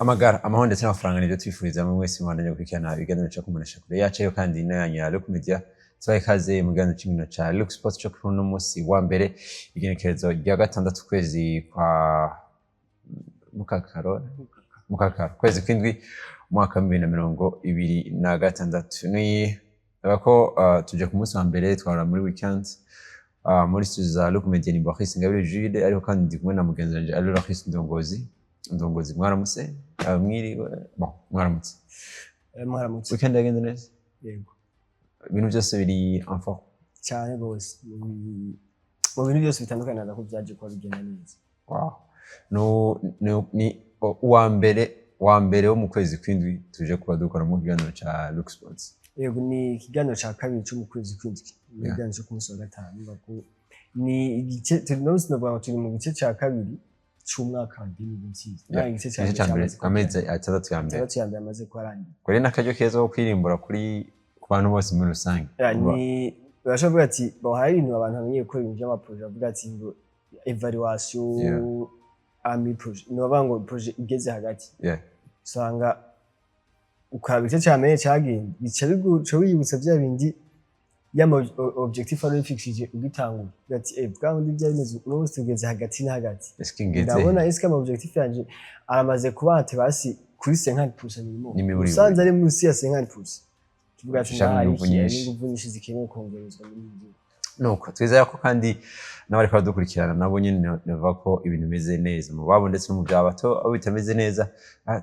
Amagara, amahoro ndetse n'amafaranga nibyo twifuriza mwe mwese mubandanya gukurikirana ibiganiro bica ku mboneshakure yacu, yo kandi ino yanyu ya Look Media. Tubahe ikaze mu kiganiro c'inkino ca Look Sport co kuri uno musi wa mbere, igenekerezo rya 6, ukwezi kwa Mukakaro, Mukakaro, kwezi kw'indwi, umwaka wa 2026. Ni ko tuje ku munsi wa mbere, twahora muri weekend. Muri studio za Look Media ni Boris Ingabire Jules, ariko kandi ndi kumwe na mugenzi wanje Alo Loris Ndongozi. Ndongozi, mwaramutse? Mwiriwe, bon, mwaramutse. Mwaramutse. Weekend yagenze neza? Yego. Ibintu byose biri en forme? Cyane rwose, mu bintu byose bitandukanye naza ko byaje kuba bigenda neza. Wow. No, ni uwa mbere, wa mbere wo mu kwezi kw'indwi tuje kuba dukora mu kiganiro ca Look Sports. Yego, ni ikiganiro cya kabiri cyo mu kwezi kw'indwi, ni ikiganiro cyo ku munsi wa gatanu. Urumva ko ni igice turi no sinavuga ngo turi mu gice cya kabiri c'umwaka wa 2026. Igice cya Igice mbere ca mbere, cyamaze kuba amezi 6 ya mbere. 6 ya mbere amaze kuba arangiye. Kuri n'akaryo keza ko kwirimbura ku bantu bose muri rusange. Ni urashobora kuvuga ati bon, hari ibintu abantu bamenyeye gukora, ibintu by'amaprojet, bavuga ati ngo évaluation à mi-projet, ni bavuga ngo projet igeze hagati, usanga ukaraba igice cya mbere cyagenda bica biguca wiyibutsa bya bindi y'ama objectif wari wifixije ugitangura, uvuga ati eh, bwa bundi byari bimeze, uno munsi tugeze hagati na hagati. Eske ngeze Ndabona est-ce que ama objectif yanje aramaze kuba ate basi kuri 50% minimum? N'imiburiburi. Usanze ari munsi ya 50%, tuvuga ati Ushaka ngaha inguvu hari nyinshi. inguvu nyinshi zikenewe kongerezwa muri ibi. Nuko twizera ko kandi n'abariko baradukurikirana nabo nyene bavuga ko ibintu bimeze neza mu babo ndetse no mu byabo. Bato abo bitameze neza,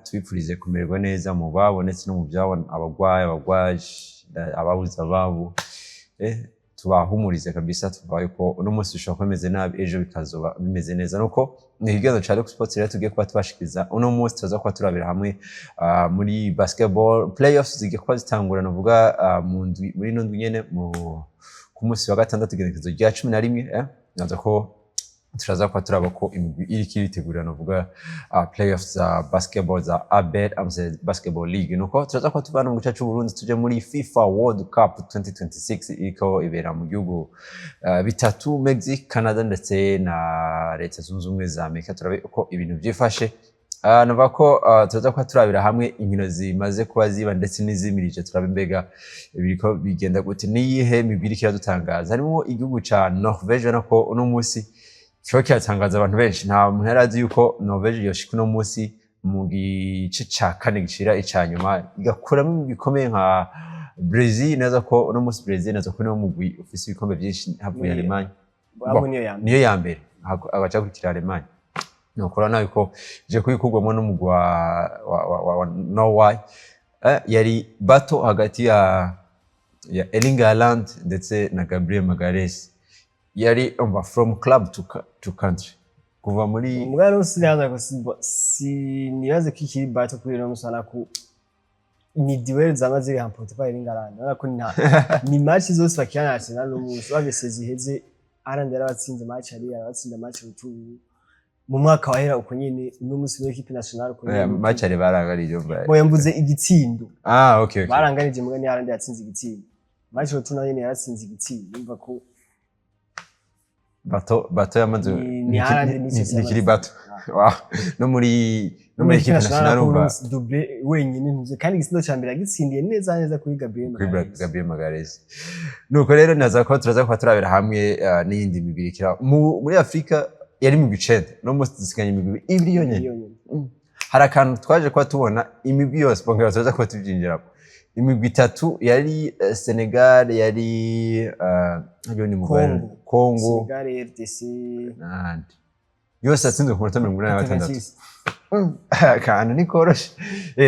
tubipfurize kumererwa neza mu babo ndetse no mu byabo, abagwayi, abagwaje, ababuze ababo, tubahumurize kabisa. Tuvuga yuko uno munsi bishobora kuba bimeze nabi, ejo bikazoba bimeze neza. Nuko ni ikiganiro ca Look Sports rero tugiye kuba tubashikiriza uno munsi. Tuza kuba turabira hamwe muri basketball playoffs zigiye kuba zitangura, novuga mu ndwi, muri ino ndwi nyene, ku munsi wa gatandatu, igenekerezo rya 11. Naza ko turaza kuba turaba ko imigwi iriko iritegurira, novuga playoffs za basketball za ABL, Amstel Basketball League. Nuko turaza kuba tuvana mu gice c'Uburundi, tuje muri FIFA World Cup 2026 iriko ibera mu gihugu bitatu: Mexique, Canada ndetse na Leta Zunze Ubumwe za Amerika. Turabe uko ibintu vyifashe. Navuga ko turaza kuba turabira hamwe inkino zimaze kuba ziba ndetse n'izimirije, turabe mbega biriko bigenda gute, niyihe migwi iriko iradutangaza. Harimo igihugu ca Norvege, ubona ko uno munsi kiba kiratangaza abantu benshi. Nta muntu yari azi yuko Norvege yoshika uno munsi mu gice ca kane gishira ica nyuma, igakuramo imigwi ikomeye nka Brazil. Neza ko uno munsi Brazil, neza ko niwo mugwi ufise ibikombe vyinshi havuye Allemagne. Abo niyo ya mbere. Niyo ya mbere, agaca akurikira Allemagne. Nuko urabona yuko ije kuyikurwamo n'umugwi wa Norway. Yari battle hagati ya Erling Haaland ndetse na Gabriel Magalhaes, yari umva from club to country, kuva muri Umugabo sinaza ko sinibaze ko ikiri battle kuri ino musana ku ni duel zama ziri remporté par Erling Haaland. Urabona ko ni match zose bakina na Arsenal n'umunsi bavise ziheze, Haaland yarabatsinze match, ari yarabatsinze match retour mu mwaka wahera uko nyene, uno munsi muri équipe nationale uko nyene. Match ari baranganije umva. Boya, mvuze igitsindo. Ah, okay. Baranganije, muga ni Haaland yatsinze igitsindo. Match retour nayo nyene yaratsinze igitsindo. Urumva ko Battle yamaze Ni Haaland iminsi yose nikiri yamaze. Battle. Wow. No muri équipe nationale, umva. Doublé wenyine ntuze, kandi igitsindo ca mbere yagitsindiye neza neza kuri Gabriel Kuri Magalhaes. Gabriel Magalhaes. Nuko rero naza ko turaza kuba turabira hamwe n'iyindi migwi ikira muri Afrika. Yari imigwi 9, no munsi dusiganye imigwi ibiri yonyene. Yonyene. Hari akantu twaje kuba tubona, imigwi yose bongera turaza kuba tubyinjiramo. Imigwi itatu yari Senegal, yari hariyo ni mugwi Congo. Congo. Senegal, RDC. N'ahandi yose yatsinzwe ku munota 86. 86. Akantu ni koroshe.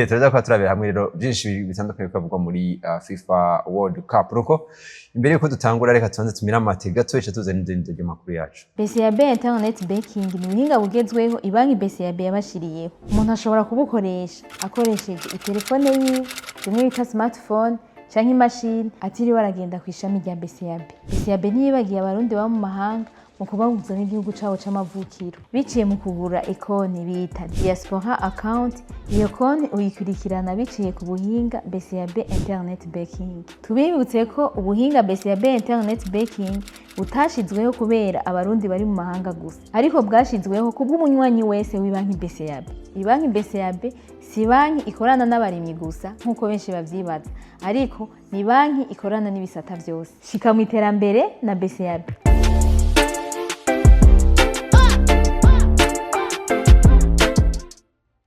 Turaza kuba turabira hamwe rero byinshi bitandukanye bikavugwa muri FIFA World Cup. Nuko imbere yuko dutangura, reka tubanze tumire amate gato, ica tuzana n'ibyo ry'amakuru yacu. BCAB Internet Banking ni ubuhinga bugezweho ibanki BCAB yabashiriyeho. Umuntu ashobora kubukoresha akoresheje itelefone yiwe, bimwe bita smartphone, canke imashini, atiriwe aragenda ku ishami rya BCAB. BCAB ntiyibagiye Abarundi baba mu mahanga. mu kubahuza n'igihugu cabo c'amavukiro biciye mu kugura ikonti bita diaspora account. Iyo konti uyikurikirana biciye ku buhinga BCAB Internet Banking. Tubibutse ko ubuhinga BCAB Internet Banking butashizweho kubera Abarundi bari mu mahanga gusa, ariko bwashizweho kubw'umunywanyi wese w'ibanki BCAB. Ibanki BCAB si banki ikorana n'abarimyi gusa nk'uko benshi bavyibaza, ariko ni banki ikorana n'ibisata vyose. Shika mu iterambere na BCAB.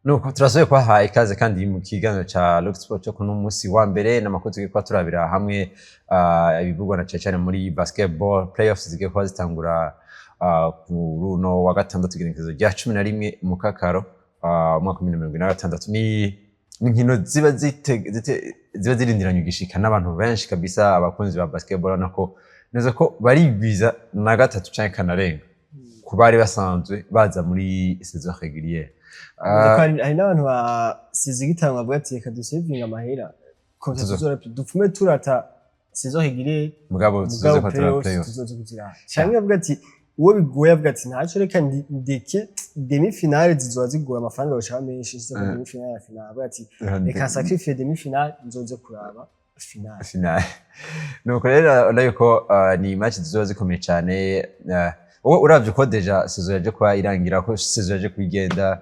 Nuko turasubiye kubaha ikaze kandi mu kiganiro ca Rock Sport cyo kuno munsi wa mbere, n'amakuru tugiye kuba turabira hamwe ibivugwa na cane cane muri basketball playoffs zigiye kuba zitangura kuri uno wa gatandatu, igenekerezo rya 11 Mukakaro, umwaka wa 2026. Ni inkino ziba zirindiranye igishika n'abantu benshi kabisa. Abakunzi ba basketball urabona ko neza ko barigwiza na gatatu canke kanarenga ku bari basanzwe baza muri saison régulière. Hari n'abantu basize igitanga bavuga ati: "Reka dusevinga amahera comme ça dupfume turata saison régulière, mugabo tuzoze mugabo ko tura playoffs playoffs tuzoze kuziraba." Canke bavuga ati uwo bigoye, avuga ati: "Ntaco, reka ndeke demi finale, zizoba zigura amafaranga yoshaba menshi nshyize ku demi finale ya finale." Avuga ati: "Reka sacrifier demi finale, nzoze kuraba finale." Finale. Nuko rero urabona yuko ni match zizoba zikomeye cyane. Wowe uravye ko déjà saison yaje kuba irangira, ko saison yaje kubigenda,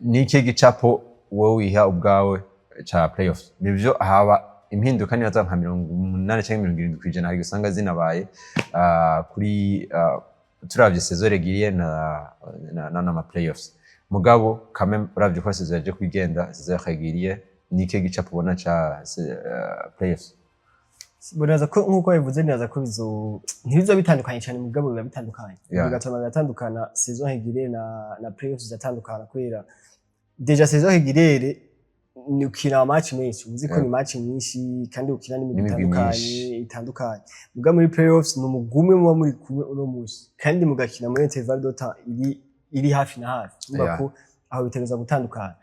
ni ikihe gicapo wowe wiha ubwawe ca playoffs? Nivyo, haba impinduka niba nka 80 canke 70%, hari usanga zinabaye kuri turavye saison régulière na playoffs. Mugabo quand même uravye ko saison yaje kwigenda, saison régulière, ni ikihe gicapo ubona ca playoffs? Nibaza ko nk'uko bivuze, nibaza ko ntibizo bitandukanye cyane, mugabo biba bitandukanye. Bigatuma biratandukana. Saison régulière na playoffs ziratandukana kubera déjà saison régulière ni ukina match menshi, uzi ko ni match nyinshi kandi ukina n'imigwi N'imigwi itandukanye myinshi. itandukanye. Muga muri playoffs ni umugwi umwe muba muri kumwe uno munsi kandi mugakina muri intervalle de temps iri hafi na hafi. Urumva ko aho bitegereza gutandukana.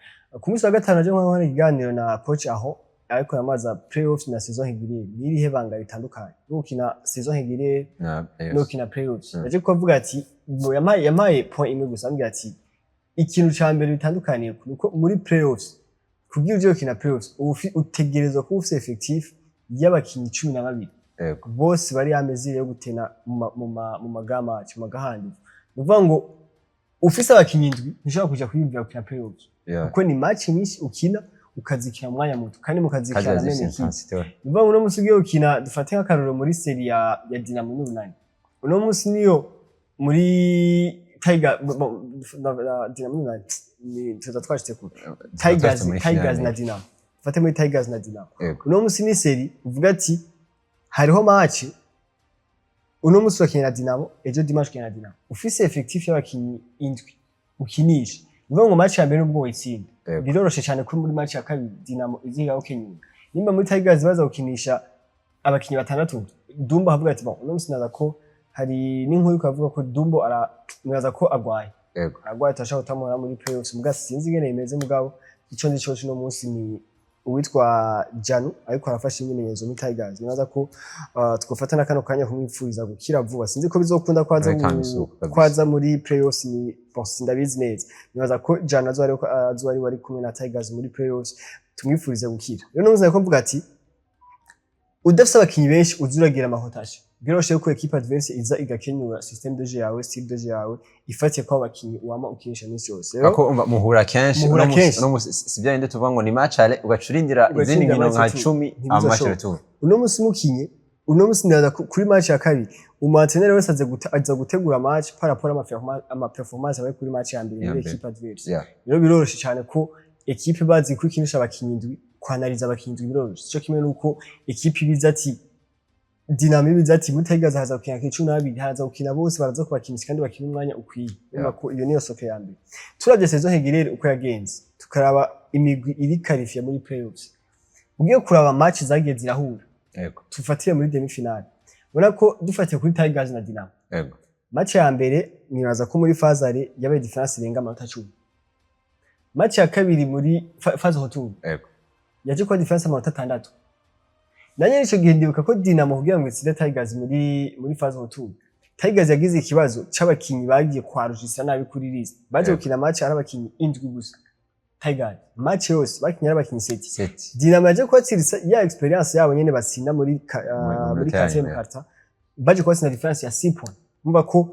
Ku munsi wa gatanu aje nkora ikiganiro na coach, aho ariko yamaza playoffs na saison régulière, ni irihe banga ritandukanye no gukina saison régulière na playoffs? No gukina playoffs? Yaje kuvuga ati yampaye point imwe gusa, ambwira ati ikintu ca mbere bitandukaniye nuko muri playoffs, kugira uje gukina playoffs, uba utegerezwa kuba ufise effectif y'abakinyi 12 bose bari en mesure yo gutena mu maga match, mu magahandi. Ni ukuvuga ngo ufise abakinyi indwi ntushobora kuja kwiyumvira gukina playoffs, kuko ni match nyinshi ukina, ukazikina mu mwanya muto kandi mukazikina kandi na zifise même équipe. intensité, ouais. Ni ukuvuga ngo uno munsi ugiye gukina, dufate nk'akarorero muri série ya Dinamo n'Urunani, uno munsi niyo muri Tiger na Dinamo n'Urunani tuza twashitse kure, Tigers muri Tigers finale. na Dinamo, dufate muri Tigers na Dinamo. Uno munsi ni série uvuga ati hariho match uno munsi bakina na Dinamo, ejo dimanche ukina na Dinamo, ufise effectif y'abakinyi indwi ukinisha. Ni ukuvuga ngo match ya mbere nubwo wayitsinda, biroroshe cyane ko muri match ya kabiri Dinamo iziga ukenyura. Nimba muri Tigers baza gukinisha abakinyi batandatu, Dumbo avuga ati: "Bon, uno munsi naza ko hari n'inkuru ikavuga ko Dumbo ara nibaza ko agwaye, aragwaye, turashobora kutamubona muri playoffs." Muga sinzi ingene bimeze, mugabo ico nzi cose uno munsi ni uwitwa Janu ariko arafasha imyimenyerezo muri Tigers. Nibaza ko twofata na kano kanya kumwipfuriza gukira vuba. Sinzi ko bizokunda kwaza Muri Kamisuku kabisa. kwaza muri playoffs, ni bon, sindabizi neza. Nibaza ko Janu azoba ari wari kumwe na Tigers muri playoffs. Tumwifurize gukira. Rero nubuze ko mvuga ati udafise abakinyi benshi uza uragira ama rotation, biroroshe ko équipe adverse iza igakenyura système de jeu yawe, style de jeu yawe, ifatiye ko abakinyi wama ukinisha iminsi yose. Rero Ako umva muhura kenshi. Muhura Uno munsi kenshi. uno munsi si bya bindi tuvuga ngo ni match aller, ugaca urindira izindi Ugaca nkino nka match 10 ntibizoshoboka. Ama match retour. Uno munsi mukinye, uno munsi ndaza kuri match ya kabiri, umu entraîneur wese aza gutegura match par rapport ama performance abaye kuri match ya mbere Ya muri mbere. équipe adverse. Rero biroroshe cyane ko équipe bazi ko ikinisha abakinyi indwi, kwanariza abakinyi indwi biroroshe. Cyo kimwe nuko équipe ibiza ati Dinamo ibiza ati muri Tigers haza gukina ku 12, haza gukina bose, baraza kubakinisha kandi bakina umwanya ukwiye. Urumva ko iyo niyo soke ya mbere. Turavye saison régulière uko yagenze, tukaraba imigwi iri qualifié muri playoffs, ugiye kuraba match zagiye zirahura, tufatire muri demi finale, ubona ko dufatiye kuri Tigers na Dinamo, match ya mbere nibaza ko muri phase aller yabaye différence irenga amanota 10. Match ya kabiri muri phase retour yaje kuba différence amanota 6. Nanjye ico gihe ndibuka ko Dinamo kugira ngo itsinde Tigers muri phase retour Tigers yagize ikibazo c'abakinyi bagiye kwarujisa nabi kuri liste, baje gukina match ari abakinyi 7 gusa. Tigers match yose bakinye ari abakinyi 7. 7. Dinamo yaje kubatsirisa ya expérience yabo nyene, batsinda muri Mu muri minota ya quatrième nyuma. quart, baje kubatsinda différence ya 6 points. Umva ko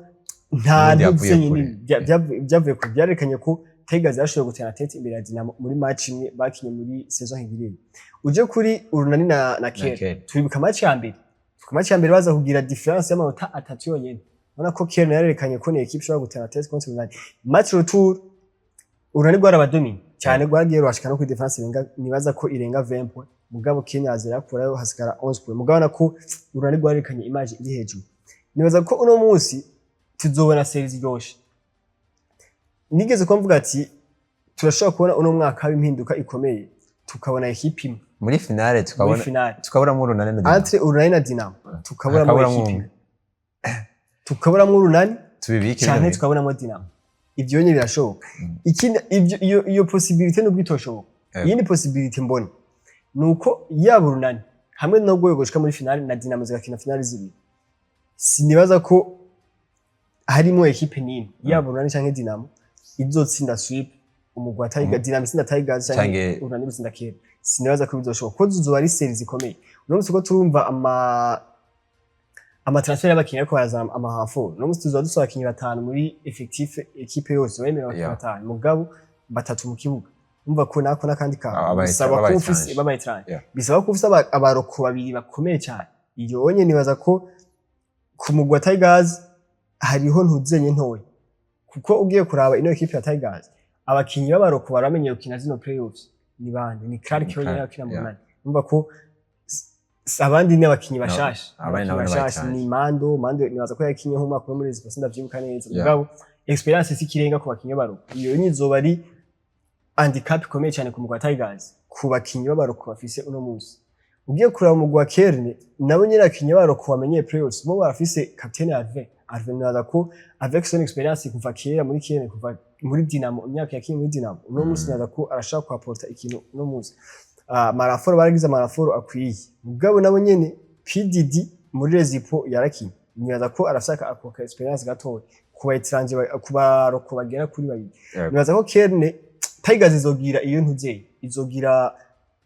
nta Ubundi yavuye ntuze kure. nyine byavuye kure, byarekanye ko Tigers yashoboye gutera tête imbere ya Dinamo muri match imwe bakinye muri saison régulière. Uje kuri Urunani na Kera, Kera. turibuka match ya mbere, turibuka match ya mbere baza kugira différence y'amanota 3 yonyene. Ubona ko Kera yarerekanye ko ni équipe ishobora gutera tête contre Urunani. Match retour, Urunani rwarabadomine cyane, rwagiye rurashika no kuri différence irenga, nibaza ko irenga 20 points, mugabo Kenya azira kurayo hasigara 11 points. Mugabo nako Urunani rwarerekanye image iri hejuru. Nibaza ko uno munsi tuzobona série ziryoshe. Nigeze kuba mvuga ati turashobora kubona uno mwaka haba impinduka ikomeye, tukabona équipe imwe muri finale, muri tukabona finale. Tukaburamo Urunani na Dinamo. Entre Urunani na Dinamo tukaburamo Hakaburamo équipe umwe. imwe, tukaburamo Urunani tubibike canke bino. tukabonamo Dinamo. Ivyo nyine birashoboka. Ikindi, ivyo iyo possibilité nubwo itoshoboka, iyindi possibilité mbona nuko yaba Urunani hamwe no rwego gushika muri finale na Dinamo zigakina finale zibiri, sinibaza ko harimo équipe n'imwe, yaba Urunani canke Dinamo, izotsinda sweep umugwi wa Tiger, Dinamo itsinda Tigers canke Urunani rutsinda Kera. Sinibaza ko bizoshoboka, kuko zizoba ari série zikomeye. Uno munsi ko turumva ama transfert y'abakinyi, ariko barazana ama renfort. Uno munsi tuzoba dusaba abakinyi batanu muri effectif équipe yose, bemerewe abakinyi batanu, mugabo batatu mu kibuga. Umva ko nako n'akandi kantu bisaba ko baba ufise étranger. baba étranger. Bisaba ko ufise abaroko babiri bakomeye cyane. Iyo onye nibaza ko ku mugwi wa Tigers hariho ntuzenye ntoya, kuko ugiye kuraba ino équipe ya Tigers, abakinyi b'abaroko baramenyeye gukina zino playoffs ni bande? Ni Clark Ni wenyine Clark, akina mu yeah. munani. Umva ko abandi ni abakinyi bashasha. Abandi nabo Abakinyi ni bashasha. abatanzi. Ni Mando, nibaza ko yakinye nk'umwaka umwe muri Express, ndavyibuka neza. Yeah. Mugabo expérience si ikirenga ku bakinyi b'abaroko. Iyo nyizoba ari handicap ikomeye cyane ku mugwi wa Tigers, ku bakinyi b'abaroko bafise uno munsi. Ugiye kuraba umugwi wa Kerne, nabo nyene abakinyi b'abaroko bamenyeye playoffs, bo barafise capitaine Arvin. Arvin nibaza ko avec son expérience kuva kera muri Kerne, kuva muri Dinamo, imyaka yakinye muri Dinamo, uno munsi nibaza ko arashaka kuhaporta ikintu uno munsi. Ama renfort, baragize ama renfort akwiye, mugabo nabo nyene PDD muri Rezipo yarakinye, nibaza ko arafise ako ka expérience gatoya ku ba étranger, ku baroko bagera kuri babiri. Nibaza ko Kerne, Tigers izogira iyo ntuzeye, izogira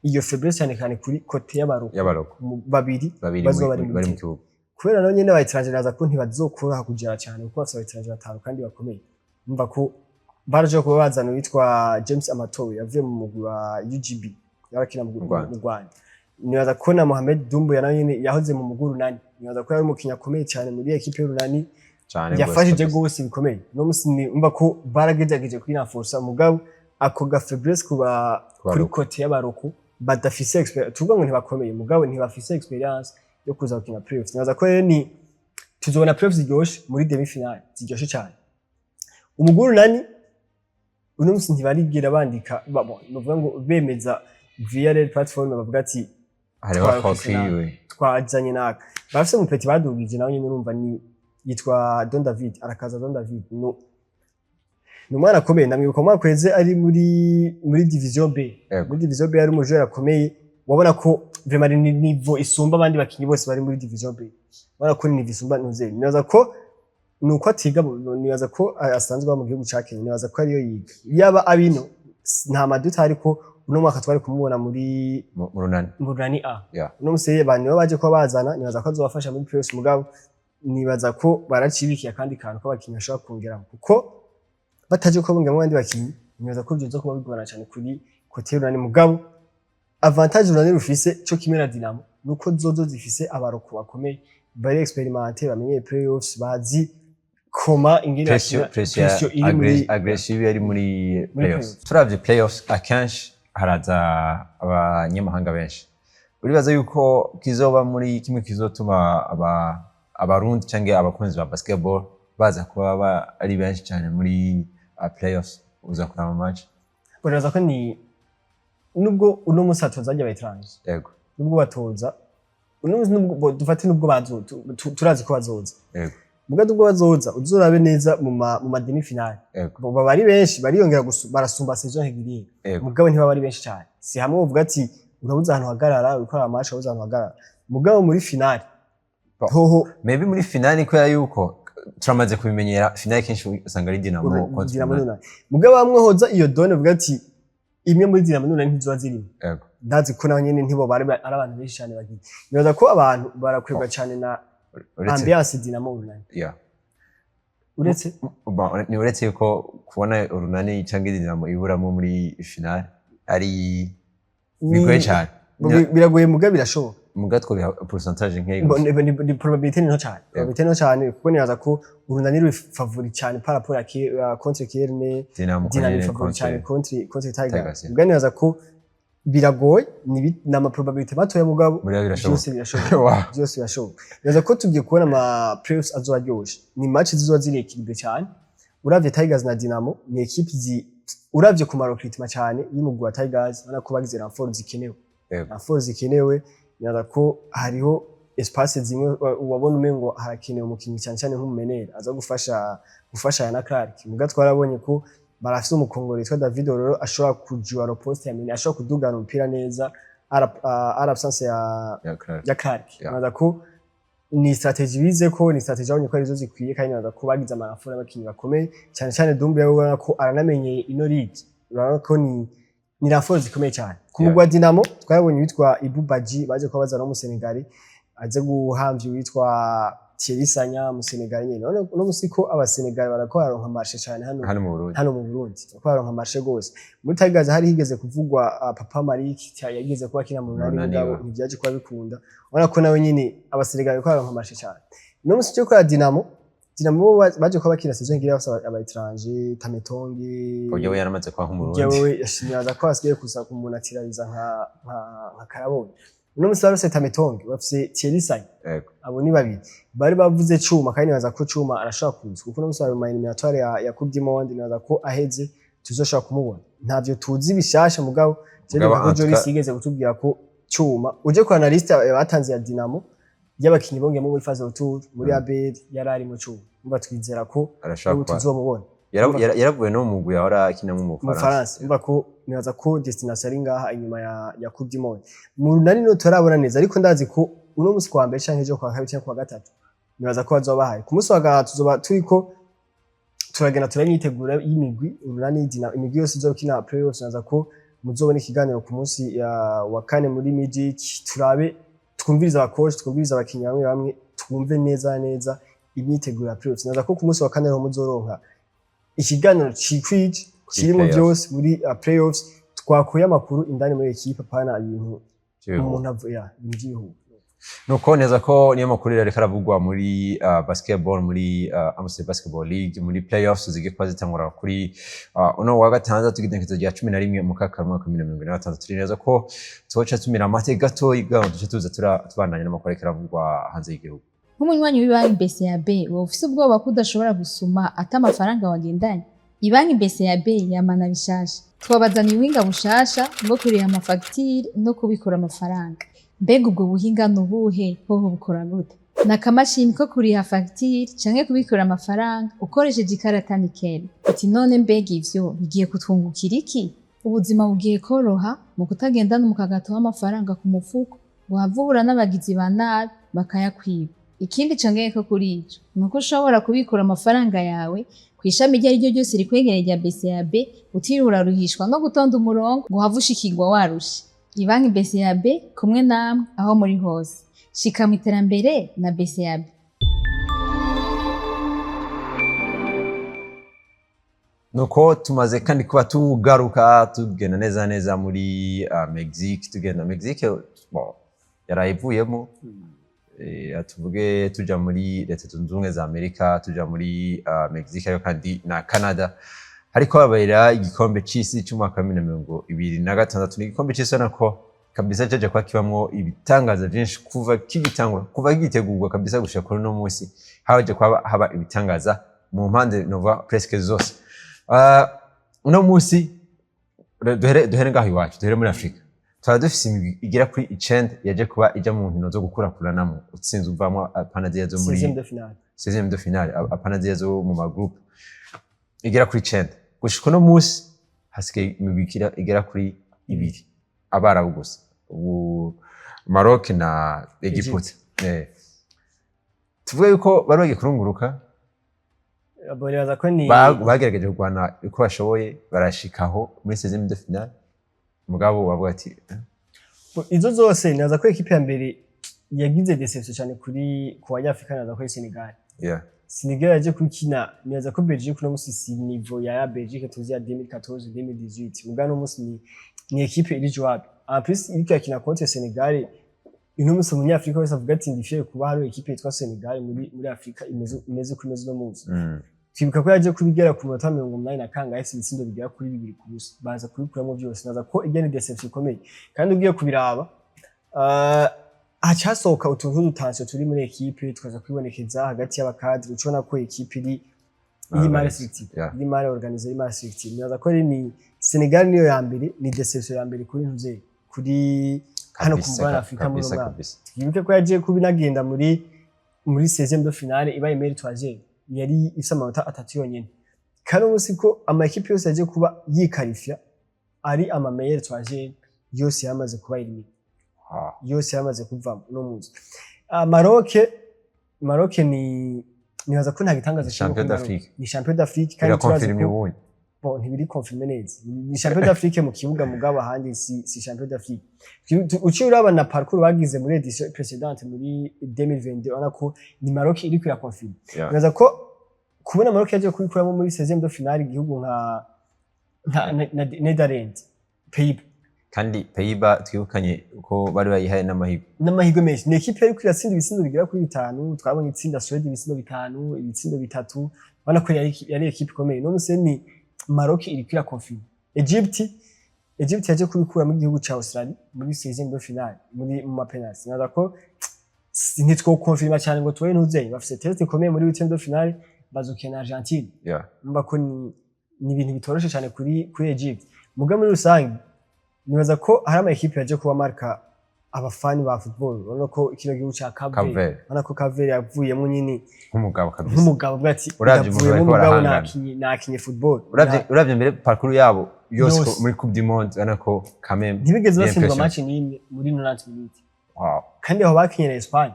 iyo faiblesse cyane cyane kuri côté y'abaroko y'abaroko babiri babiri bazoba bari bari mu mu kibuga. Kubera nabo nyene aba étranger naza ko ntibazokoroha kugera cyane, kuko bafise aba étranger batanu kandi bakomeye. Umva ko baraje kuba bazana uwitwa James Amatowe yavuye mu mugwi wa UGB, yarakina mu Mu Rwanda. mu Rwanda. Nibaza ko na Mohamed Dumbo nawe nyene yahoze mu mugwi Urunani, nibaza ko yari umukinyi akomeye cyane muri équipe y'Urunani. Cane. Yafashije rwose. Gose bikomeye. No musi ni umva ko baragerageje kwinforsa, mugabo ako ga faiblesse kuba kuri Kubaroko. côté y'abaroko badafise expérience, tuvuga ngo ntibakomeye, mugabo ntibafise expérience yo kuza gukina playoffs. Nibaza ko rero ni tuzobona playoffs ziryoshe muri demi finale, ziryoshe cyane. Umugwi Urunani uno musi ntibarigira bandika bon, nuvuga ngo bemeza via rel platform, bavuga ati hariho twakise kofi nabi. We Twazanye naka, barafise umu petit badugije nawe nyene, urumva ni yitwa Don David arakaza. Don David no ni umwana akomeye, ndamwibuka mu mwaka uheze ari muri division B. Muri division B yari umu joueur akomeye, wabona ko vraiment ari niveau isumba abandi bakinyi bose bari muri division B. Wabona ko ni niveau isumba ntuze. Nibaza ko nuko atiga, nibaza ko asanzwe aba mu gihugu ca Kenya, nibaza ko ariyo yiga. Yaba abino nta maduta, ariko uno mwaka twari kumubona muri mu Runani. Mu Runani A. Uno musi abantu nibo baje kuba bazana, nibaza ko azobafasha muri playoffs, mugabo nibaza ko baracibikiye akandi kantu k'abakinyi bashobora kongeramo, kuko bataje ko bongeramo abandi bakinyi, nibaza ko byoza kuba bigorana cyane kuri côté y'Urunani. Mugabo avantage Urunani rufise co kimwe na Dinamo nuko zozo zifise abaroko bakomeye, bari expérimentés, bamenyeye playoffs, bazi koma ingene pression bakina, pression pression iri muri aggressive yari muri muri playoffs. Playoffs. Turavye playoffs, akenshi haraza abanyamahanga benshi. Uribaza yuko kizoba muri kimwe kizotuma abarundi canke abakunzi ba basketball baza kuba ari benshi cyane muri playoffs uza kuraba match? Baraza ko ni nubwo uno munsi hatoza aba étranger, nubwo batoza uno munsi, nubwo dufate nubwo bazo turazi ko bazoza, muga nubwo bazoza, uzorabe neza mu ma demi finale, baba ari benshi, bariyongera, barasumba saison régulière, mugabo ntibaba ari benshi cyane. Si hamwe uvuga ati urabuze ahantu hagarara uriko uraba match, urabuze ahantu hagarara, mugabo muri finale Bon. hoho. Maybe muri finale, kubera yuko Turamaze kubimenyera, finale kenshi usanga ari Dinamo contre Dinamo Urunani. n'Urunani. Mugabo bamwe hoza iyo donne uvuga ati imwe muri Dinamo n'Urunani ntizoba zirimo. Ndazi ko naho nyene ntibo bari ari abantu benshi cyane bagiye. Nibaza ko abantu barakwirwa cyane na Uretse ambiance Dinamo Urunani. Uretse Bon, ni uretse yuko kubona Urunani cyangwa Dinamo iburamo muri finale ari bigoye cyane. Biragoye, muga birashoboka. Muga twobiha pourcentage nkeyi Bo- gusa. Ni probabilité ni nto cyane. Probabilité ni nto cyane, kuko nibaza ko Urunani ruri favori cyane par rapport à contre Kerne. Dinamo Dinamo nyene favori cyane contre Tigers. Tigers, yeah. Muga nibaza ko biragoye, ni ama probabilité matoya, mugabo Muri yo birashoboka. Byose birashoboka. Byose birashoboka. Nibaza ko tugiye kubona ama playoffs azoba aryoshe, ni match zizoba ziri équilibré cyane. Uravye Tigers na Dinamo, ni équipe zi uravye ku recruitment cyane y'umugwi wa Tigers, ubona ko bagize renfort zikenewe. Renfort zikenewe. Nibaza ko hariho espace zimwe wabona umengo harakenewe umukinyi, cyane cyane nk'umumeneur aza gufasha na Clark. Muga twarabonye ko barafise umukongoro witwa David Ororo ashobora kujua le poste ya meneur, ashobora kudugana umupira neza à l'absence ya Ya Clark. ya Clark. Nibaza ko ni stratégie bize, ko ni stratégie babonye ko arizo zikwiye, kandi nibaza ko bagize ama renfort y'abakinyi bakomeye cyane cyane Dumbuya, ubona ko aranamenyeye ino ligue. Urabona ko ni renfort zikomeye cyane ku mugwi wa Dinamo. Twarabonye uwitwa Ibu Baji baje kuba bazana mu Senegal, aze guhamvya uwitwa Thierry Sanya mu Senegal nyene. None uno musi ko abasenegal barako baronka marché cyane hano Hano mu Burundi. Hano mu Burundi barako baronka marché gose. Muri Tigers hari higeze kuvugwa Papa Malik, yigeze kuba akina mu Runani, Runani, mugabo ntivyaje kuba bikunda. Urabona ko nawe nyene abasenegal bariko baronka marché cyane. Uno musi cyo kora Dinamo bo baje kuba bakina saison igira bafise aba étranger, Tametongi. Buryo we yaramaze kuba nk'Umurundi. Jewe yashimiraza ko hasigaye kuza kumunatiraliza nka Karabonye. Uno musi barose Tametongi, bafise Thierry Sanya. Abo ni babiri bari bavuze Cuma, kandi nibaza ko Cuma arashobora kuza, kuko uno musi bari mu éliminatoire ya Coupe du Monde. Nibaza ko aheze tuzoshobora kumubona. Ntavyo tuzi bishasha, mugabo je Mugabo ndibuka ko en tout Joris yigeze kutubwira ko Cuma uje kwa analyste batanze ya Dinamo y'abakinyi bongeyemo muri phase retour muri ABL, yari ari mu Cuma. Umva, twizera ko Arashobora ubu kuba tuzomubona. Yaravuye no mu mugwi yahora akinamwo mu Mu Bufaransa. Faransa. Umva ko nibaza ko destination ari ngaha inyuma ya Coupe du Monde. Mu Runani no turabona neza, ariko ndazi ko uno musi kwa mbere canke ejo kwa kabiri canke kwa gatatu, nibaza ko bazoba bahaye. Ku munsi wa gatatu tuzoba turiko turagenda turamyitegura y'imigwi Urunani, Dinamo, imigwi yose izokina playoffs. Nibaza ko muzobona ikiganiro ku munsi wa kane muri Magic, turabe, twumvirize abakoci, twumvirize abakinyi bamwe bamwe, twumve neza neza imyiteguro ya playoffs. Nibaza ko ku munsi wa kane ariho muzoronka ikiganiro cikwije kirimo playoffs. Byose muri playoffs, twakuye amakuru indani muri ekipe, apana ibintu Vy'ibihuha. umuntu ya ibintu by'ibihuha. Nuko neza ko niyo makuru rero ariko aravugwa muri basketball, muri Amstel Basketball League, muri playoffs zigiye kuba zitangura kuri uno wa gatandatu, igenekerezo rya 11 mu kakaro mwaka wa 2026. Turi neza ko tuzoca tumira amate gato kugira ngo duce tuza tubandanya n'amakuru ariko aravugwa hanze y'igihugu. Nk'umunywanyi w'ibanki BCAB, wowe ufise ubwoba ko udashobora gusuma ata amafaranga wagendanye? Ibanki BCAB yamana bishasha. Twabazaniye ubuhinga bushasha bwo kuriha amafagitire no kubikura amafaranga. Mbega ubwo buhinga ni ubuhe? Hoho bukora gute? Ni akamashini ko kuriha fagitire canke kubikura amafaranga ukoresheje ikarata Nickel. Uti none mbega ivyo bigiye kutwungukira iki? Ubuzima bugiye koroha mu kutagendana umukagato w'amafaranga ku mufuko ngo uhave uhura n'abagizi ba nabi bakayakwiba. Ikindi congeyeko kuri ico, ni uko ushobora kubikura amafaranga yawe kw'ishami iryo ari ryo ryose rikwegereye rya BCAB, utiriwe uraruhishwa no gutonda umurongo ngo uhave ushikirwa warushe. Ibanki BCAB, kumwe namwe aho muri hose. Shika mu iterambere na BCAB. Nuko tumaze kandi kuba tugaruka, tugenda neza neza muri Mexique. Tugenda Mexique, bon, yarayivuyemo. Tuvuge tuja muri Leta Zunze Ubumwe za Amerika, tuja muri Mexique ariko kandi na Canada, hariko habera igikombe c'isi c'umwaka wa 2026. Ni igikombe c'isi ubona ko kabisa caje kuba kibamwo ibitangaza vyinshi kuva kigitangura, kuva kigitegurwa kabisa gushika kuri uno munsi. Haje kuba haba ibitangaza mu mpande nova presque zose. Uno munsi duhere ngaho iwacu, duhere muri Afrika. Twaba dufise imigwi igera kuri 9 yaje kuba ija mu nkino zo gukurakuranamwo, utsinze uvamwo, apana ziriya zo muri 16e de finale. 16e de finale, apana ziriya zo mu magroupe. Igera kuri 9. Gushika uno munsi hasigaye imigwi igera kuri ibiri, Abarabu gusa, ubu Maroc na Egiputa. Tuvuge yuko bari bagiye kurunguruka. Bo nibaza ko ni Bagerageje kurwana uko bashoboye, barashikaho muri 16e de finale, mugabo bavuga ati Bo, izo zose nibaza ko équipe ya mbere yagize déception cyane kuri ku Banyafrika, nibaza ko ari Senegal. Senegal yaje kukina, nibaza ko Belgique uno musi si niveau ya Belgique tuzi ya 2014, 2018. Mugabo uno musi ni équipe iri jouable. En plus iriko yakina contre Senegal, uno musi umunyafrika wese avuga ati: "Ndi fier kuba hari équipe yitwa Senegal muri Afrika imeze uko imeze uno munsi." Twibuka ko yaje kubigera ku minota 80 na kangahe ifise ibitsindo bigera kuri 2-0, baza kubikuramo byose. Naza ko ijya ni déception ikomeye. Kandi ugiye kubiraba, hacasohoka utuntu tw'udutension turi muri équipe, tukaza kwibonekeza hagati y'abacadre. Ucubona ko équipe iri mal structurée, iri mal organisée, iri mal structurée. Nibaza ko ari ni Senegal niyo ya mbere, ni déception ya mbere kuri ntuze kuri hano ku mugabane wa Afrika muri uno mwaka. Twibuke ko yagiye kuba inagenda muri 16e de finale ibaye meilleure troisième, yari ifise amanota 3 yonyene. Kandi ubu ko ama équipe yose yagiye kuba yiqualifia ari ama meilleure troisième, yose yamaze kuba éliminé, yose yamaze kuvamo uno munsi. Maroc ni nibaza ko nta gitangaza kirimo Champion kuri Maroc. d'Afrique. Ni champion d'Afrique kandi turazi Biraconfirmé ko ubundi. Bon, ntibiri confirmé neza. Ni champion d'Afrique mu kibuga, mugabo ahandi si champion d'Afrique. Uciye uraba na parcours bagize muri édition précédente, muri 2022, urabona ko ni Maroc iriko iraconfirme. Nibaza ko kubona Maroc yaje kubikuramo muri 16e de finale igihugu nka Netherlands, Pays-Bas. Kandi Pays-Bas twibukanye ko bari bayihaye n'amahirwe. N'amahirwe menshi. Ni équipe yariko iratsinda ibitsindo bigera kuri bitanu. Twabonye itsinda Suède ibitsindo bitanu, ibitsindo bitatu. Ubona ko yari équipe ikomeye. None se ni Maroc iriko iraconfirme. Egypt yaje kubikuramo igihugu ca Australie muri 16e de finale muri mu mapenalty. Nibaza ko ntitwoconfirma cyane ngo tubone ntuzeye. Bafise test ikomeye muri 8e de finale, bazokina Argentine. Numva ko ni ibintu bitoroshe cyane kuri Egypt. Muga muri rusange nibaza ko hari ama équipe yaje kuba marka abafani ba football. Urabona ko kino gihugu ca Cape Cape Verde, Verde. urabona ko Cape Verde yavuyemo nyine Nk'umugabo kabisa. Nk'umugabo avuga ati: Uravye umuntu "Ndavuyemo, bariko mugabo barahangana. nakinye football." Uravye mbere parcours yabo yose Yose. muri Coupe du Monde, urabona ko quand même Ntibigeze batsindwa impression. match n'imwe muri 90 minutes. Kandi aho bakinye na Espagne,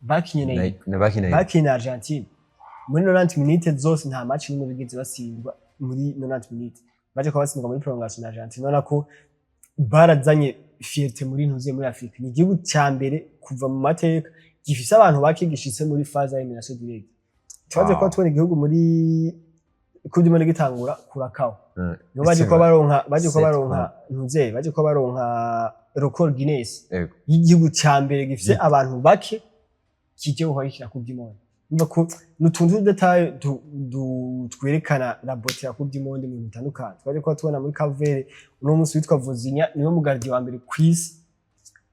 bakinye na Na bakinye. bakinye na Argentine, muri 90 minutes zose nta match n'imwe bigeze batsindwa muri 90 minutes. Baje kuba batsindwa muri prolongation na Argentine. Urabona ko barazanye fierté muri ntuze muri Afrika. Ni igihugu cya mbere kuva mu mateka gifise abantu bakigishitse muri phase ya élimination directe. Twaje kuba tubona igihugu muri Coupe du Monde gitangura Curacao, nibo baje kuba Sept baronka ntuze, baje kuba baronka record Guinness y'igihugu ca mbere gifise abantu bake kije guhagikira Coupe du Monde. Numva ko ni utuntu tw'udétails twerekana la beauté ya Coupe du Monde mu bintu bitandukanye. Twaje kuba tubona muri Cape Verde uno munsi witwa Vozinha niwe mugardien wa mbere kw'isi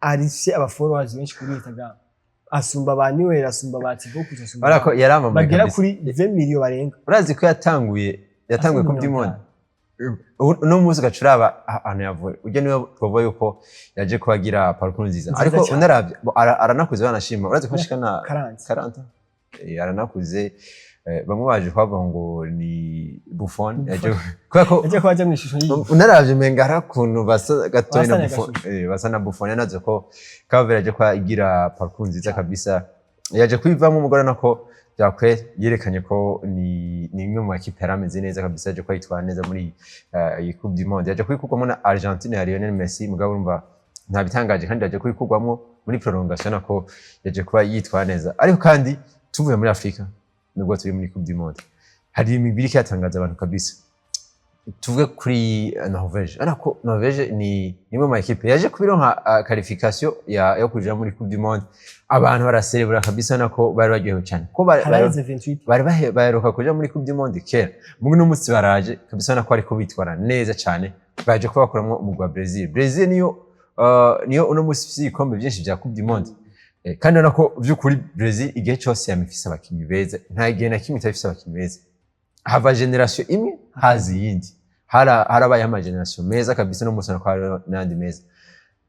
arise aba followers benshi kuri Instagram, asumba ba Neuer, asumba ba Thibaut Courtois, asumba Urabona ko yaramamaye bagera kabisa. kuri 20 millions barenga. Urazi ko yatanguye Asumba Coupe du Monde. 50. Uno munsi ugaca uraba ahantu yavuye ujya, niwe twavuga yuko yaje kuba agira parcours nziza. Nziza Ariko cyane. unaravye bo, aranakuze banashima, urazi ko ashika na 40. 40. Aranakuze. Bamwe baje kubavuga ngo ni Buffon yaje kubera ko yaje kuba aja mw'ishusho yiwe. Unaravye umenga hari ukuntu basa gatoya na Basa Buffon. n'agashusho. Basa na Buffon. Yanaze ko Cape Verde yaje kuba igira parcours nziza kabisa, yaje kubivamo umugore nako byakwe yerekanye ko ni imwe mu makipe yari ameze neza kabisa, yaje kuba yitwara neza muri iyi Coupe du Monde. Yaje kuyikurwamo na Argentine ya Lionel Messi, mugabo urumva nta bitangaje, kandi yaje kuyikurwamo muri prolongation, nako yaje kuba yitwara neza. Ariko kandi tuvuye muri Afrika, nubwo turi muri Coupe du Monde, hari imigwi iriko iratangaza abantu kabisa. Tuvuge kuri Norvège. Ariko Norvège ni imwe mu équipe yaje kubironka qualification yo kuja muri Coupe du Monde, abantu baraserebura kabisa, nako bari baryohewe cyane ko Haraheze 28. bari baheruka kuja muri Coupe du Monde kera. Mugi no munsi baraje kabisa, nako ariko bitwara neza cyane, baje kuba bakuramwo umugwi wa Brazil. Brazil niyo uno munsi ifise ibikombe byinshi vya Coupe du Monde. Kandi urabona ko vy'ukuri Brazil igihe cyose yama ifise abakinyi beza, nta gihe na kimwe itaba ifise abakinyi beza. Hava génération imwe haza iyindi, harabayeho ama génération meza kabisa, no munsi nako hariho n'ayandi meza.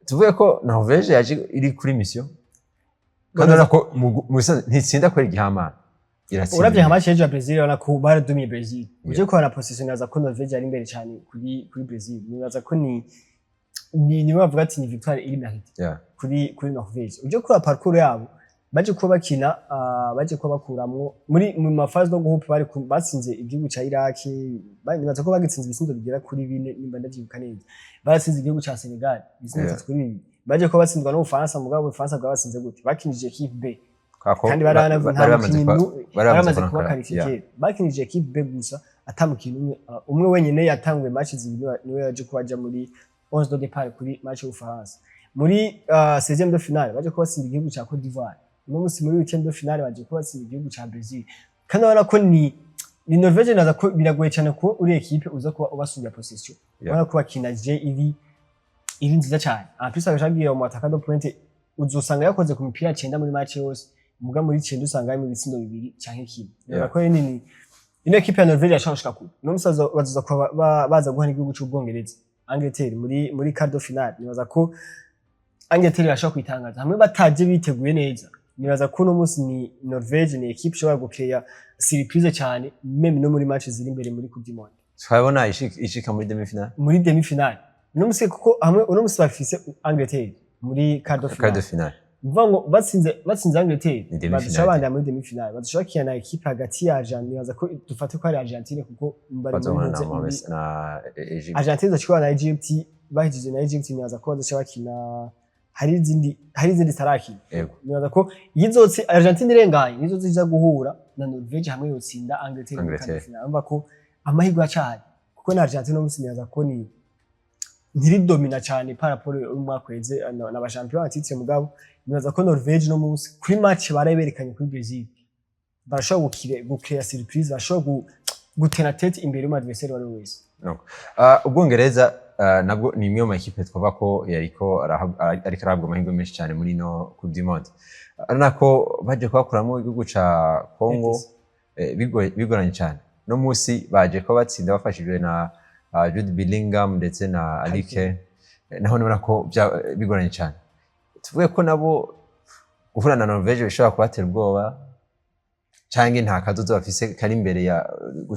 Tuvuge ko Norvège yaje iri kuri mission, kandi urabona ko mu bisanzwe ntitsinda kubera igihamana, iratsinda. Uravye nka match y'ejo ya Brazil, urabona ko baradumiye Brazil. Uje kubona position, nibaza ko Norvège ari imbere cyane kuri Brazil. Nibaza ko ni niwe bavuga ati ni victoire iri mérite kuri Norvège. Uje kuraba parcours yabo. Baje kuba bakina, baje kuba bakuramwo muri mu ma phases de groupe, bari batsinze igihugu ca Iraq, nibaza ko bagitsinze ibitsindo bigera kuri bine, nimba ndavyibuka neza. Baratsinze igihugu ca Senegal ibitsindo 3-2. Baje kuba batsindwa n'Ubufaransa, mugabo Ubufaransa bwabatsinze gute? Bakinije équipe B. Kako Kandi baranavuze nta bari bamaze mukinyi bari bari bamaze kuba kuba qualifié kera. Bakinije équipe B gusa, ata mukinyi umwe, umwe wenyene yatanguye match zibiri, niwe yaje kuba aja muri 11 de départ kuri match y'Ubufaransa. Muri 16e de finale baje kuba batsinda igihugu ca Côte d'Ivoire. Uno musi muri 8e de finale baje kuba batsinda igihugu ca Brazil. Kandi urabona ko ni Norvege, naza ko biragoye cyane ko uri équipe uza kuba ubasumbya possession. Urabona ko bakina jeu iri nziza cyane. En plus agashagiye mu attaquant de pointe, uzosanga yakoze ku mipira cenda muri match yose, muga muri cenda usanga harimo ibitsindo bibiri canke kimwe. Urabona ko nini ino équipe ya Norvege yashobora gushika kure. Uno musi bazoza kuba baza guhana igihugu c'Ubwongereza, Angleterre, muri quart de finale. Nibaza ko Angleterre irashobora kwitangaza hamwe bataje biteguye neza. Nibaza ko uno musi ni Norvege, ni équipe ishobora gucréa surprise cyane, même no muri match ziri imbere muri Coupe du Monde. Twabona ishika muri demi finale. Muri demi finale uno musi, kuko hamwe uno musi bafise Angleterre muri quart de Quart finale. de finale. Bivuga ngo batsinze Angleterre, Ni demi baduca finale. bandanya muri demi finale, baduca bakina na équipe hagati ya Argentine. Nibaza ko dufate ko ari Argentine, kuko bari muri Bazohura na muri na Egypt. Argentine izoca na Egypt. Bahejeje na Egypt, nibaza ko bazoca bakina, hari izindi zitarakina. Nibaza ko iyo izotsi Argentine irenganye, nizo ziza guhura na Norvege hamwe yotsinda Angleterre muri Angleterre. quart de finale. Urumva ko amahirwe acahari, kuko na Argentine no musi nibaza ko ni ntiridomina cyane par rapport y'umwaka uheze na ba champion en titre. Mugabo nibaza ko Norvege no munsi kuri match baraberekanye kuri Brazil, barashobora gucréa surprise, barashobora gutena tête imbere y'umu adversaire uwo ari we wese. No. Ubwongereza nabwo ni imwe mu makipe twavuga ko yariko ariko arahabwa amahirwe menshi cyane muri no Coupe du Monde. Ari nako baje kubakuramo igihugu ca Congo. RDC. Bigoranye cyane. No munsi baje ko batsinda bafashijwe na Jude Bellingham ndetse na Harry Kane. Naho nibona ko bigoranye cyane. Tuvuge ko nabo guhura na Norvege bishobora kubatera ubwoba, canke nta kazoza bafise kari imbere ya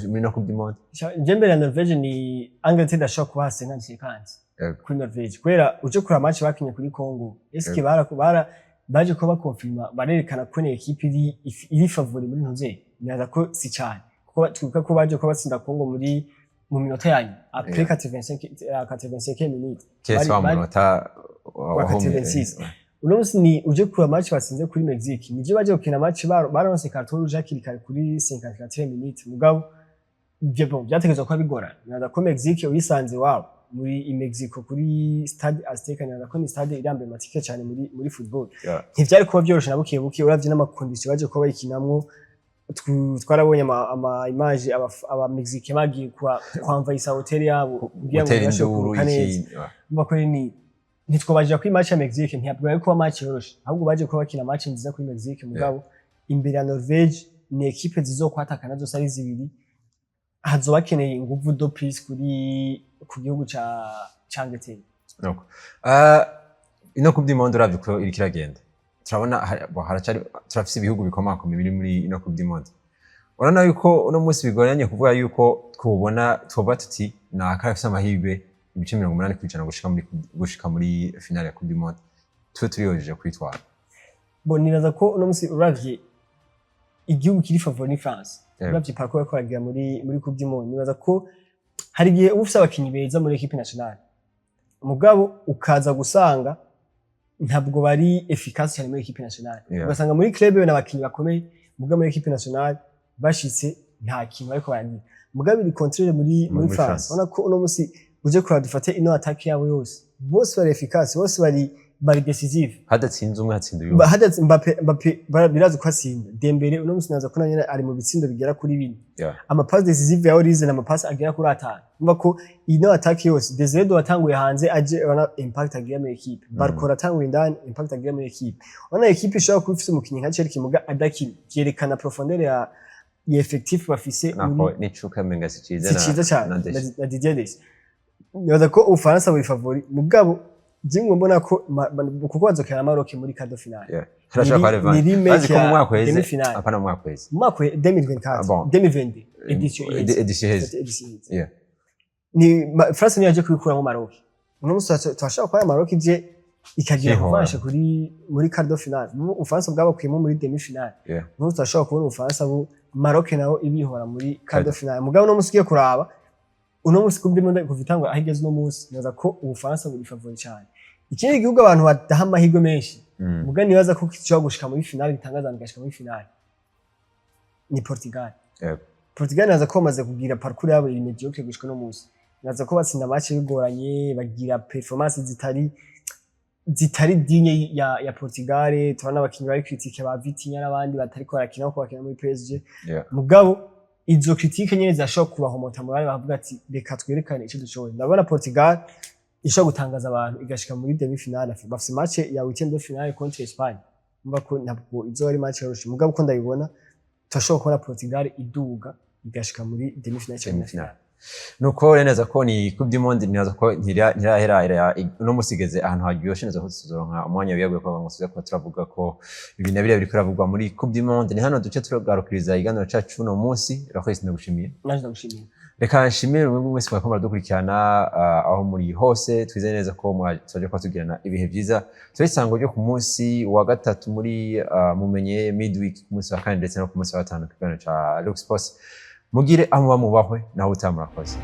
muri no Coupe du Monde? Nje mbere ya Norvege ni Angleterre idashobora kubaha 50-50 kuri Norvege, kubera uje kureba match bakinye kuri Congo, eske bara baje kuba bakonfirma, barerekana ko ni équipe iri favori muri ntuze? Nibaza ko si cyane, kuko twibuka ko baje kuba batsinda Congo mu minota yanyu après 85 85 minutes. Keretse wa munota wa wahumye. 86. Uno munsi ni uje kureba match batsinze kuri Mexique, nivyo baje gukina match baronse carton rouge hakiri kare kuri 54 minutes, mugabo ivyo bon byategerezwa kuba bigorana. Nibaza ko Mexique uyisanze wabo muri i Mexico kuri stade Azteca, nibaza ko ni stade iri emblématique cyane muri football, ntivyari kuba vyoroshe na buke buke, uravye n'ama conditions baje kuba bayikinamwo. Twarabonye ama image aba Mexique bagiye kwamvayisa hotel yabo kugira ngo gutera babashe induru kuruhuka neza. iki. Urumva ko ni ntitwobajira kuri match ya Mexique, ntiyabwiye kuba match yoroshe, ahubwo baje kuba bakina match nziza kuri Mexique. Mugabo imbere ya Norvege ni équipe zizokwatakana zose ari zibiri, hazoba hakeneye inguvu de plus ku gihugu ca Angleterre. Nuko. Ino Coupe du Monde, uravye uko iriko iragenda, turabona bo, haracari turafise ibihugu bikomakomeye biri muri ino Coupe du Monde. Urabona yuko uno munsi bigoranye kuvuga yuko twobona twoba tuti naka afise amahirwe ibice 80% gushika muri finale ya Coupe du Monde, tube turiyojeje kwitwara. Bon, nibaza ko uno munsi uravye igihugu kiri favori ni France. Uravye parcours bariko baragira muri Coupe du Monde, nibaza ko hari igihe uba ufise abakinyi beza muri équipe nationale, mugabo ukaza gusanga ntabwo bari efficace cyane muri équipe nationale. Ugasanga muri club ni abakinyi bakomeye, mugabo muri équipe nationale bashitse nta kintu bariko baragira. Mugabo iri contraire muri Muri France. France. Ubona ko uno munsi uje kuraba, dufate ino attaque yabo yose, bose bari efficace, bose bari décisive. Hadatsinze umwe hatsinda uyundi. Hadatse Mbappe birazi ko atsinda. Dembele uno munsi naza ko nanyene ari mu bitsindo bigera kuri bine. Ama passes décisives ya Olise na ama passes agera kuri atanu. Umva ko ino attaque yose, Desire Doué watanguye hanze aje, urabona impact agira muri équipe. Barcola atanguye indani, impact agira muri équipe. Urabona équipe ishobora kuba ifise umukinyi nka Cherki muga adakina, vyerekana profondeur ya effectif bafise. Nako muri n'icuka menga si ciza. Si ciza cyane. Na Deschamps. Na Didier Deschamps. Nibaza ko Ubufaransa buri favori, mugabo jimwe mbona ko kuko bazokina na Maroc muri quart de finale. Yeah. Harashobora kuba revanche. Ni remake Bazi ko mu ya mwaka uheze demi-finale. Apana, mu mwaka uheze. Mu mwaka wa 2024. Ah, bon. 2022 édition iheze. Édition iheze. Édition iheze. Ni France niyo yaje kubikuramo Maroc. Uno munsi turashobora kubona Maroc ije. ikagira Kwihora. revanche kuri muri quart de finale. Ubu Ubufaransa bwabakuyemo muri demi finale. N'ubu turashobora kubona Ubufaransa bu Maroc naho ibihora muri quart de finale. Mugabo uno munsi ugiye kuraba uno munsi Coupe du Monde kuva itangwa aho igeze uno munsi, nibaza ko Ubufaransa buri favori cyane. Ikindi gihugu abantu badaha amahirwe menshi, muga nibaza ko gishobora gushika muri finale, gitangaza gashika muri finale, ni Portugal. Portugal nibaza ko bamaze kugira parcours yabo iri médiocre gushika uno munsi. Nibaza ko batsinda match bigoranye, bagira performance zitari digne ya Portugal. Turabona abakinyi bari critique, ba Vitinha n'abandi batariko barakina kuko bakina muri PSG. Mugabo izo critique nyene zirashobora kubahomota morale, bakavuga ati: "Reka twerekane ico dushoboye." Ndabona Portugal ishobora gutangaza abantu igashika muri demi finale. Bafise match ya huitième de finale contre Espagne. Umva ko ntabwo izoba ari match yoroshe, mugabo uko ndabibona turashobora kubona Portugal iduga igashika muri demi finale canke Demi-finale. Nuko rero neza ko ni Coupe du Monde, nibaza ko ntirahera, uno musi igeze ahantu haryoshe neza ko tuzoronka umwanya wiyaguye kugira ngo tuze kuba turavuga ko ibi na biriya biriko biravugwa muri Coupe du Monde. Ni hano duce tugarukiriza ikiganiro cacu uno munsi. Urakoze, ndagushimiye. Naje ndagushimiye. Reka nshimire umwe wese mwariko muradukurikirana aho muri hose. Twizeye neza ko twaje kuba tugirana ibihe byiza. Turi isango ryo ku munsi wa gatatu muri mumenye midweek, ku munsi wa kane ndetse no ku munsi wa gatanu ku kiganiro ca Lux Sports. Mugire aho muba mubahwe, naho utaha. Murakoze.